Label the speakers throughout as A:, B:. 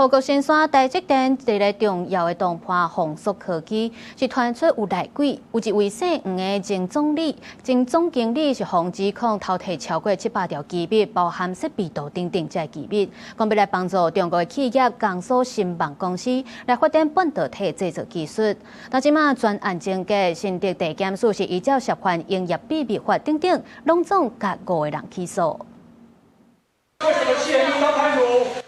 A: 護國神山台積電一个重要的同伴宏碩科技是傳出有內鬼，有一位姓黃的前總理、前總經理是予指控偷提超過700條機密，包含設備圖等等這機密，講欲來幫助中國的企業江蘇新網公司來發展半導體製造技術。但這馬全案終結，新竹地檢署是依照涉犯營業秘密法等等，攏總共五個人起訴。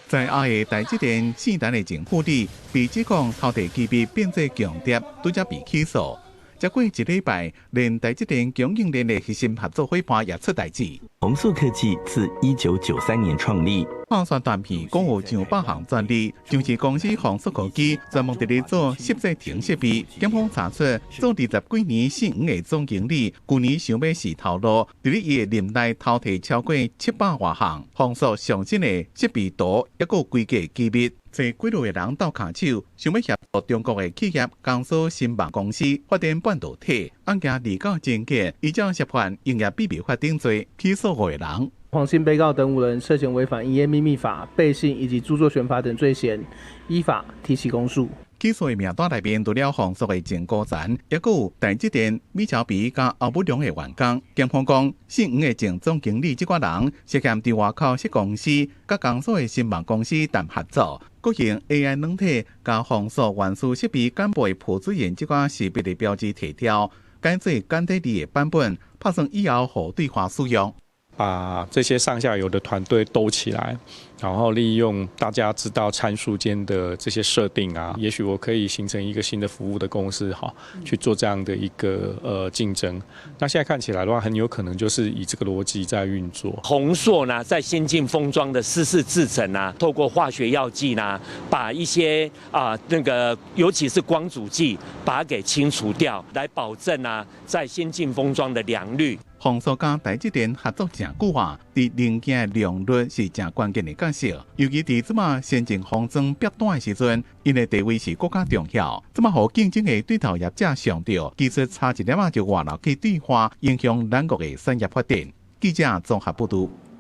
B: 在阿的台積電四單的前副理被指控偷提機密變做共諜，拄才被起訴。才過一禮拜，連台積電供應鏈的核心合作夥伴也出代誌。
C: 宏碩科技自1993年創立，
B: 放線斷片共有上百項專利，上市公司宏碩科技專門佇咧做濕製程設備。檢方查出，做20幾年姓黃的總經理，舊年想欲洗頭路，佇咧伊的任內偷提超過700外項宏碩上新的設備圖，抑閣有規格機密。揣幾落個人鬥跤手，想欲協助中國的企業江蘇新網公司發展半導體，案件二告終結，依照涉犯營業秘密法等罪起訴五個人。
D: 黃姓被告等五人涉嫌違反營業秘密法、背信以及著作權法等罪嫌，依法提起公訴。
B: 起訴的名單內面，除了宏碩的前高層，抑閣有台積電、米橋比佮歐姆龍的員工。檢方講，姓黃的前總經理這掛人涉嫌佇外口設公司，佮江蘇的新網公司談合作，閣用 AI 軟體共宏碩原始設備簡報的朴子仁這寡識別的標誌提掉，改做簡體字的版本，拍算以後予對華使用。
E: 把這些上下游的團隊兜起來，然後利用大家知道參數間的這些設定啊，也許我可以形成一個新的服務的公司哈，去做這樣的一個競爭。那現在看起來的話，很有可能就是以這個邏輯在運作。
F: 宏碩呢，在先進封裝的濕式製程啊，透過化學藥劑呢，把一些啊那個尤其是光阻劑，把它給清除掉，來保證啊在先進封裝的良率。
B: 宏碩佮台積電合作誠久啊，佇零件的良率是誠關鍵的角色。尤其佇這馬先進封裝逼單的時陣，𪜶的地位是閣較重要。這馬予競爭的對頭業者上著，技術差一點仔就外流去對華，影響咱國的產業發展。記者綜合報導。